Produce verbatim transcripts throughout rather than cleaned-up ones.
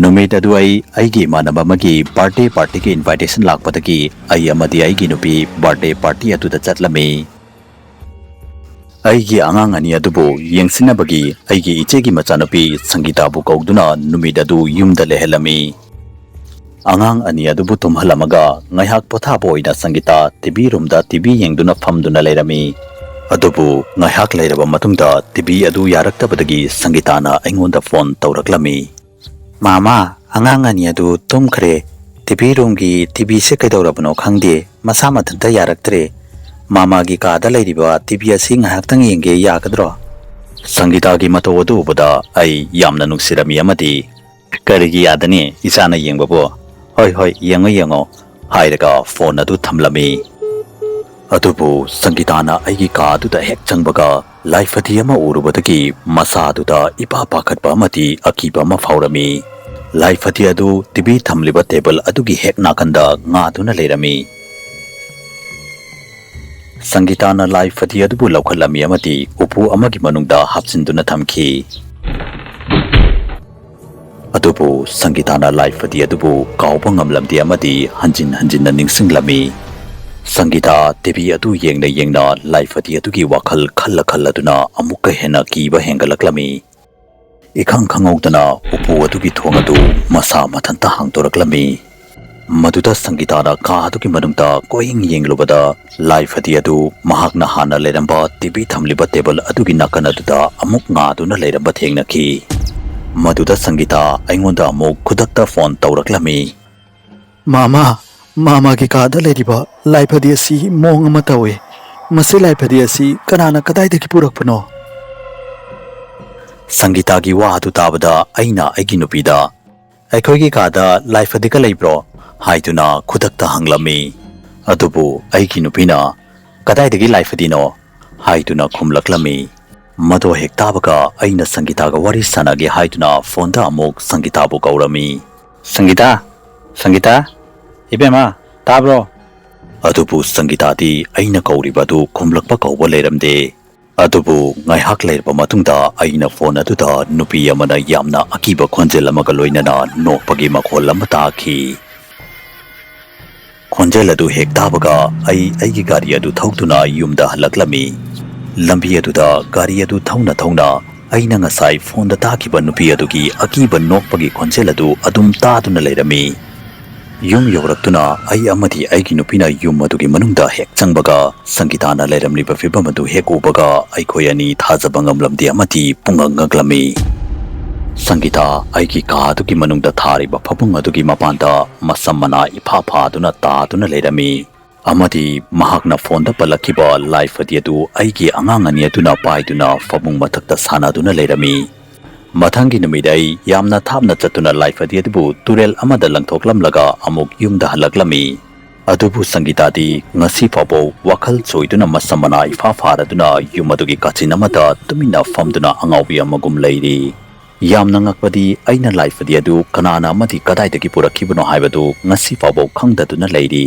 ꯅꯨꯃꯤꯠ ꯑꯗꯨ ꯑꯩ ꯑꯩꯒꯤ ꯏꯃꯥꯟꯅꯕ ꯑꯃꯒꯤ ꯕꯥꯔꯗꯦ ꯄꯥꯔꯇꯤꯒꯤ ꯏꯟꯚꯥꯏꯇꯦꯁꯟ ꯂꯥꯛꯄꯗꯒꯤ ꯑꯩ ꯑꯃꯗꯤ ꯑꯩꯒꯤ ꯅꯨꯄꯤ ꯕꯥꯔꯗꯦ ꯄꯥꯔꯇꯤ ꯑꯗꯨꯗ ꯆꯠꯂꯝꯃꯤ꯫ ꯑꯩꯒꯤ ꯑꯉꯥꯡ ꯑꯅꯤ ꯑꯗꯨꯕꯨ ꯌꯦꯡꯁꯤꯟꯅꯕꯒꯤ ꯑꯩꯒꯤ ꯏꯆꯦꯒꯤ ꯃꯆꯥꯅꯨꯄꯤ ꯁꯪꯒꯤꯇꯥꯕꯨ ꯀꯧꯗꯨꯅ ꯅꯨꯃꯤꯠ ꯑꯗꯨ ꯌꯨꯝꯗ ꯂꯩꯍꯜꯂꯝꯃꯤ꯫ ꯑꯉꯥꯡ ꯑꯅꯤ ꯑꯗꯨꯕꯨ ꯇꯨꯝꯍꯜꯂꯝꯃꯒ ꯉꯥꯏꯍꯥꯛ ꯄꯣꯊꯥꯕ ꯑꯣꯏꯅ ꯁꯪꯒꯤꯇꯥ ꯇꯤꯚꯤ ꯔꯨꯝꯗ ꯇꯤꯚꯤ ꯌꯦꯡꯗꯨꯅ ꯐꯝꯗꯨꯅ ꯂꯩꯔꯝꯃꯤ꯫ ꯑꯗꯨꯕꯨ ꯉꯥꯏꯍꯥꯛ ꯂꯩꯔꯕ ꯃꯇꯨꯡꯗ ꯇꯤꯚꯤ ꯑꯗꯨ ꯌꯥꯔꯛꯇꯕꯗꯒꯤ ꯁꯪꯒꯤꯇꯥꯅ ꯑꯩꯉꯣꯟꯗ ꯐꯣꯟ ꯇꯧꯔꯛꯂꯝꯃꯤ꯫ "ꯃꯥꯃꯥ, ꯑꯉꯥꯡ ꯑꯅꯤ ꯑꯗꯨ ꯇꯨꯝꯈ꯭ꯔꯦ꯫ ꯇꯤꯚꯤ ꯔꯨꯝꯒꯤ ꯇꯤꯚꯤꯁꯦ ꯀꯩꯗꯧꯔꯕꯅꯣ ꯈꯪꯗꯦ, ꯃꯁꯥ ꯃꯊꯟꯇ ꯌꯥꯔꯛꯇ꯭ꯔꯦ꯫ ꯃꯥꯃꯥꯒꯤ ꯀꯥꯗ ꯂꯩꯔꯤꯕ ꯇꯤꯚꯤ ꯑꯁꯤ ꯉꯥꯏꯍꯥꯛꯇꯪ ꯌꯦꯡꯒꯦ, ꯌꯥꯒꯗ꯭ꯔꯣ?" ꯁꯪꯒꯤꯇꯥꯒꯤ ꯃꯇꯧ ꯑꯗꯨ ꯎꯕꯗ ꯑꯩ ꯌꯥꯝꯅ ꯅꯨꯡꯁꯤꯔꯝꯃꯤ ꯑꯃꯗꯤ, "ꯀꯔꯤꯒꯤ ꯌꯥꯗꯅꯤ, ꯏꯆꯥꯅ ꯌꯦꯡꯕꯕꯨ? ꯍꯣꯏ, ꯍꯣꯏ, ꯌꯦꯡꯉꯣ, ꯌꯦꯡꯉꯣ," ꯍꯥꯏꯔꯒ ꯐꯣꯟ ꯑꯗꯨ ꯊꯝꯂꯝꯃꯤ꯫ ꯑꯗꯨꯕꯨ ꯁꯪꯒꯤꯇꯥꯅ ꯑꯩꯒꯤ ꯀꯥ ꯑꯗꯨꯗ ꯍꯦꯛ ꯆꯪꯕꯒ ꯂꯥꯏꯐꯗꯤ ꯑꯃ ꯎꯔꯨꯕꯗꯒꯤ ꯃꯁꯥꯗꯨꯗ ꯏꯄꯥ ꯄꯥꯈꯠꯄ ꯑꯃꯗꯤ ꯑꯀꯤꯕ ꯑꯃ ꯐꯥꯎꯔꯝꯃꯤ꯫ ꯂꯥꯏꯐꯗꯤ ꯑꯗꯨ ꯇꯤꯚꯤ ꯊꯝꯂꯤꯕ ꯇꯦꯕꯜ ꯑꯗꯨꯒꯤ ꯍꯦꯛ ꯅꯥꯀꯟꯗ ꯉꯥꯗꯨꯅ ꯂꯩꯔꯝꯃꯤ꯫ ꯁꯪꯒꯤꯇꯥꯅ ꯂꯥꯏꯐꯗꯤ ꯑꯗꯨꯕꯨ ꯂꯧꯈꯠꯂꯝꯃꯤ ꯑꯃꯗꯤ ꯎꯄꯨ ꯑꯃꯒꯤ ꯃꯅꯨꯡꯗ ꯍꯥꯞꯆꯤꯟꯗꯨꯅ ꯊꯝꯈꯤ꯫ ꯑꯗꯨꯕꯨ ꯁꯪꯒꯤꯇꯥꯅ ꯂꯥꯏꯐꯗꯤ ꯑꯗꯨꯕꯨ ꯀꯥꯎꯕ ꯉꯝꯂꯝꯗꯦ ꯑꯃꯗꯤ ꯍꯟꯖꯤꯟ ꯍꯟꯖꯤꯟꯅ ꯅꯤꯡꯁꯤꯡꯂꯝꯃꯤ꯫ ꯁꯪꯒꯤꯇꯥ ꯇꯤꯚꯤ ꯑꯗꯨ ꯌꯦꯡꯅ ꯌꯦꯡꯅ ꯂꯥꯏꯐꯗꯤ ꯑꯗꯨꯒꯤ ꯋꯥꯈꯜ ꯈꯜꯂ ꯈꯜꯂꯗꯨꯅ ꯑꯃꯨꯛꯀ ꯍꯦꯟꯅ ꯀꯤꯕ ꯍꯦꯟꯒꯠꯂꯛꯂꯝꯃꯤ꯫ ꯏꯈꯪ ꯈꯪꯍꯧꯗꯅ ꯎꯄꯨ ꯑꯗꯨꯒꯤ ꯊꯣꯡ ꯑꯗꯨ ꯃꯁꯥ ꯃꯊꯟꯇ ꯍꯥꯡꯗꯣꯔꯛꯂꯝꯃꯤ꯫ ꯃꯗꯨꯗ ꯁꯪꯒꯤꯇꯥꯅ ꯀꯥ ꯑꯗꯨꯒꯤ ꯃꯅꯨꯡꯗ ꯀꯣꯏꯌꯦꯡ ꯌꯦꯡꯂꯨꯕꯗ ꯂꯥꯏꯐꯗꯤ ꯑꯗꯨ ꯃꯍꯥꯛꯅ ꯍꯥꯟꯅ ꯂꯩꯔꯝꯕ ꯇꯤꯚꯤ ꯊꯝꯂꯤꯕ ꯇꯦꯕꯜ ꯑꯗꯨꯒꯤ ꯅꯥꯀꯟ ꯑꯗꯨꯗ ꯑꯃꯨꯛ ꯉꯥꯗꯨꯅ ꯂꯩꯔꯝꯕ ꯊꯦꯡꯅꯈꯤ꯫ ꯃꯗꯨꯗ ꯁꯪꯒꯤꯇꯥ ꯑꯩꯉꯣꯟꯗ ꯑꯃꯨꯛ ꯈꯨꯗꯛꯇ ꯐꯣꯟ ꯇꯧꯔꯛꯂꯝꯃꯤ꯫ "ꯃꯥꯃꯥ, ꯃꯥꯃꯥꯒꯤ ꯀꯥꯗ ꯂꯩꯔꯤꯕ ꯂꯥꯏꯐꯗꯤ ꯑꯁꯤ ꯃꯑꯣꯡ ꯑꯃ ꯇꯧꯏ꯫ ꯃꯁꯤ ꯂꯥꯏꯐꯗꯤ ꯑꯁꯤ ꯀꯅꯥꯅ ꯀꯗꯥꯏꯗꯒꯤ ꯄꯨꯔꯛꯄꯅꯣ?" ꯁꯪꯒꯤꯇꯥꯒꯤ ꯋꯥ ꯑꯗꯨ ꯇꯥꯕꯗ ꯑꯩꯅ ꯑꯩꯒꯤ ꯅꯨꯄꯤꯗ, "ꯑꯩꯈꯣꯏꯒꯤ ꯀꯥꯗ ꯂꯥꯏꯐꯗꯤꯒ ꯂꯩꯕ꯭ꯔꯣ?" ꯍꯥꯏꯗꯨꯅ ꯈꯨꯗꯛꯇ ꯍꯪꯂꯝꯃꯤ꯫ ꯑꯗꯨꯕꯨ ꯑꯩꯒꯤ ꯅꯨꯄꯤꯅ, "ꯀꯗꯥꯏꯗꯒꯤ ꯂꯥꯏꯐꯗꯤꯅꯣ?" ꯍꯥꯏꯗꯨꯅ ꯈꯨꯝꯂꯛꯂꯝꯃꯤ꯫ ꯃꯗꯨ ꯍꯦꯛ ꯇꯥꯕꯒ ꯑꯩꯅ ꯁꯪꯒꯤꯇꯥꯒ ꯋꯥꯔꯤ ꯁꯥꯟꯅꯒꯦ ꯍꯥꯏꯗꯨꯅ ꯐꯣꯟꯗ ꯑꯃꯨꯛ ꯁꯪꯒꯤꯇꯥꯕꯨ ꯀꯧꯔꯝꯃꯤ꯫ "ꯁꯪꯒꯤꯇꯥ, ꯁꯪꯒꯤꯇꯥ, ꯏꯕꯦꯝꯃ, ꯇꯥꯕ꯭ꯔꯣ?" ꯑꯗꯨꯕꯨ ꯁꯪꯒꯤꯇꯥꯗꯤ ꯑꯩꯅ ꯀꯧꯔꯤꯕ ꯑꯗꯨ ꯈꯨꯝꯂꯛꯄ ꯀꯧꯕ ꯂꯩꯔꯝꯗꯦ꯫ ꯑꯗꯨꯕꯨ ꯉꯥꯏꯍꯥꯛ ꯂꯩꯔꯕ ꯃꯇꯨꯡꯗ ꯑꯩꯅ ꯐꯣꯟ ꯑꯗꯨꯗ ꯅꯨꯄꯤ ꯑꯃꯅ ꯌꯥꯝꯅ ꯑꯀꯤꯕ ꯈꯣꯟꯖꯦꯜ ꯑꯃꯒ ꯂꯣꯏꯅꯅ ꯅꯣꯛꯄꯒꯤ ꯃꯈꯣꯜ ꯑꯃ ꯇꯥꯈꯤ꯫ ꯈꯣꯟꯖꯦꯜ ꯑꯗꯨ ꯍꯦꯛ ꯇꯥꯕꯒ ꯑꯩ ꯑꯩꯒꯤ ꯒꯥꯔꯤ ꯑꯗꯨ ꯊꯧꯗꯨꯅ ꯌꯨꯝꯗ ꯍꯜꯂꯛꯂꯝꯃꯤ꯫ ꯂꯝꯕꯤ ꯑꯗꯨꯗ ꯒꯥꯔꯤ ꯑꯗꯨ ꯊꯧꯅ ꯊꯧꯅ ꯑꯩꯅ ꯉꯁꯥꯏ ꯐꯣꯟꯗ ꯇꯥꯈꯤꯕ ꯅꯨꯄꯤ ꯑꯗꯨꯒꯤ ꯑꯀꯤꯕ ꯅꯣꯛꯄꯒꯤ ꯈꯣꯟꯖꯦꯜ ꯑꯗꯨ ꯑꯗꯨꯝ ꯇꯥꯗꯨꯅ ꯂꯩꯔꯝꯃꯤ꯫ ꯌꯨꯝ ꯌꯧꯔꯛꯇꯨꯅ ꯑꯩ ꯑꯃꯗꯤ ꯑꯩꯒꯤ ꯅꯨꯄꯤꯅ ꯌꯨꯝ ꯑꯗꯨꯒꯤ ꯃꯅꯨꯡꯗ ꯍꯦꯛ ꯆꯪꯕꯒ, ꯁꯪꯒꯤꯇꯥꯅ ꯂꯩꯔꯝꯂꯤꯕ ꯐꯤꯚꯝ ꯑꯗꯨ ꯍꯦꯛ ꯎꯕꯒ, ꯑꯩꯈꯣꯏ ꯑꯅꯤ ꯊꯥꯖꯕ ꯉꯝꯂꯝꯗꯦ ꯑꯃꯗꯤ ꯄꯨꯡꯉꯛ ꯉꯛꯂꯝꯃꯤ꯫ ꯁꯪꯒꯤꯇꯥ ꯑꯩꯒꯤ ꯀꯥ ꯑꯗꯨꯒꯤ ꯃꯅꯨꯡꯗ ꯊꯥꯔꯤꯕ ꯐꯃꯨꯡ ꯑꯗꯨꯒꯤ ꯃꯄꯥꯟꯗ ꯃꯁꯝ ꯃꯅꯥ ꯏꯐꯥ ꯐꯥꯗꯨꯅ ꯇꯥꯗꯨꯅ ꯂꯩꯔꯝꯃꯤ꯫ ꯑꯃꯗꯤ ꯃꯍꯥꯛꯅ ꯐꯣꯟꯗ ꯄꯜꯂꯛꯈꯤꯕ ꯂꯥꯏꯐꯗꯤ ꯑꯗꯨ ꯑꯩꯒꯤ ꯑꯉꯥꯡ ꯑꯅꯤ ꯑꯗꯨꯅ ꯄꯥꯏꯗꯨꯅ ꯐꯃꯨꯡ ꯃꯊꯛꯇ ꯁꯥꯟꯅꯗꯨꯅ ꯂꯩꯔꯝꯃꯤ꯫ ꯃꯊꯪꯒꯤ ꯅꯨꯃꯤꯠ ꯑꯩ ꯌꯥꯝꯅ ꯊꯥꯞꯅ ꯆꯠꯇꯨꯅ ꯂꯥꯏꯐꯗꯤ ꯑꯗꯨꯕꯨ ꯇꯨꯔꯦꯜ ꯑꯃꯗ ꯂꯪꯊꯣꯛꯂꯝꯂꯒ ꯑꯃꯨꯛ ꯌꯨꯝꯗ ꯍꯜꯂꯛꯂꯝꯃꯤ꯫ ꯑꯗꯨꯕꯨ ꯁꯪꯒꯤꯇꯥꯗꯤ ꯉꯁꯤ ꯐꯥꯎꯕ ꯋꯥꯈꯜ ꯆꯣꯏꯗꯨꯅ ꯃꯁꯝ ꯃꯅꯥ ꯏꯐꯥ ꯐꯥꯔꯗꯨꯅ ꯌꯨꯝ ꯑꯗꯨꯒꯤ ꯀꯥꯆꯤꯟ ꯑꯃꯗ ꯇꯨꯃꯤꯟꯅ ꯐꯝꯗꯨꯅ ꯑꯉꯥꯎꯕꯤ ꯑꯃꯒꯨꯝ ꯂꯩꯔꯤ꯫ ꯌꯥꯝꯅ ꯉꯛꯄꯗꯤ ꯑꯩꯅ ꯂꯥꯏꯐꯗꯤ ꯑꯗꯨ ꯀꯅꯥꯅ ꯑꯃꯗꯤ ꯀꯗꯥꯏꯗꯒꯤ ꯄꯨꯔꯛꯈꯤꯕꯅꯣ ꯍꯥꯏꯕꯗꯨ ꯉꯁꯤ ꯐꯥꯎꯕ ꯈꯪꯗꯗꯨꯅ ꯂꯩꯔꯤ꯫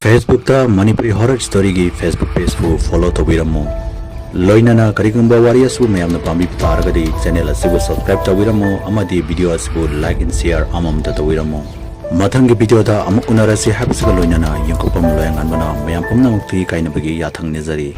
Facebookꯇ Manipuri Horror Storyꯒꯤ Facebook pageꯄꯨ follow ꯇꯧꯕꯤꯔꯝꯃꯨ꯫ ꯂꯣꯏꯅꯅ ꯀꯔꯤꯒꯨꯝꯕ ꯋꯥꯔꯤ ꯑꯁꯤꯕꯨ ꯃꯌꯥꯝꯅ ꯄꯥꯝꯕꯤꯕ ꯇꯥꯔꯒꯗꯤ channel ꯑꯁꯤꯕꯨ subscribe ꯇꯧꯕꯤꯔꯝꯃꯨ ꯑꯃꯗꯤ video ꯑꯁꯤꯕꯨ like and share ꯑꯃꯃꯝꯇ ꯇꯧꯕꯤꯔꯝꯃꯨ꯫ ꯃꯊꯪꯒꯤ videoꯗ ꯑꯃꯨꯛ ꯎꯅꯔꯁꯤ ꯍꯥꯏꯕꯁꯤꯒ ꯂꯣꯏꯅꯅ ꯌꯦꯡꯊꯣꯛꯄꯝ ꯂꯣꯌꯥꯉꯥꯟꯕꯅ ꯃꯌꯥꯝ ꯄꯨꯝꯅꯃꯛꯇꯒꯤ ꯀꯥꯏꯅꯕꯒꯤ ꯌꯥꯊꯪ ꯅꯤꯖꯔꯤ꯫